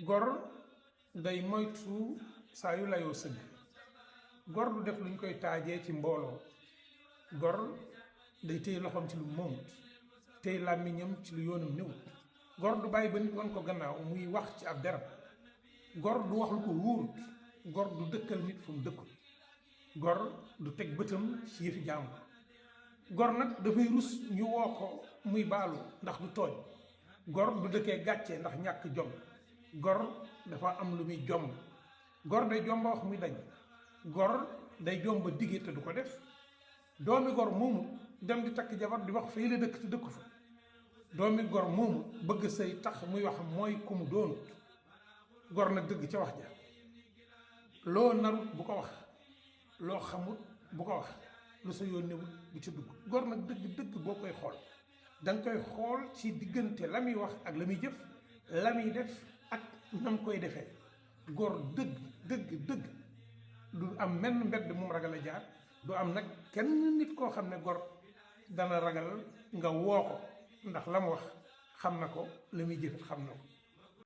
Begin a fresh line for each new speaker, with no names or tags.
gor day moytu saa yu layoo sëgg gor du def luñ koy taajee ci mbooloo gor day téye loxoom ci lu moomut téye làmmiñam ci lu yoonam néwut gor du bàyyi ba nit wan ko gannaaw muy wax ci ab deram gor du wax lu ko wóorut gor du dëkkal nit fu mu dëkkul gor du teg bëtam ci yëfi jàmbur gor nag dafay rus ñu woo ko muy baalu ndax du tooñ gor du dëkkee gàcce ndax ñàkk jom gor dafa am lu muy jomb gor day jomba wax muy dañ gor day jomba dige te du ko def doomi gor moomu dem di takk jabar di wax fii la dëkk te dëkku fa doomi gor moomu bëgg say tax muy wax mooy ku mu doonut gor nag dëgg ca wax ja loo narut bu ko wax loo xamut bu ko wax lu sa yoon newut bu ci dugg gor nag dëgg boo koy xool danga koy xool ci diggante la muy wax ak la muy jëf la muy def ak nam koy defee gor dëgg du am menn mbedd moom ragal a jaar du am nag kenn nit koo xam ne gor dana ragal nga woo ko ndax la mu wax xam na ko la muy jëfit xam na ko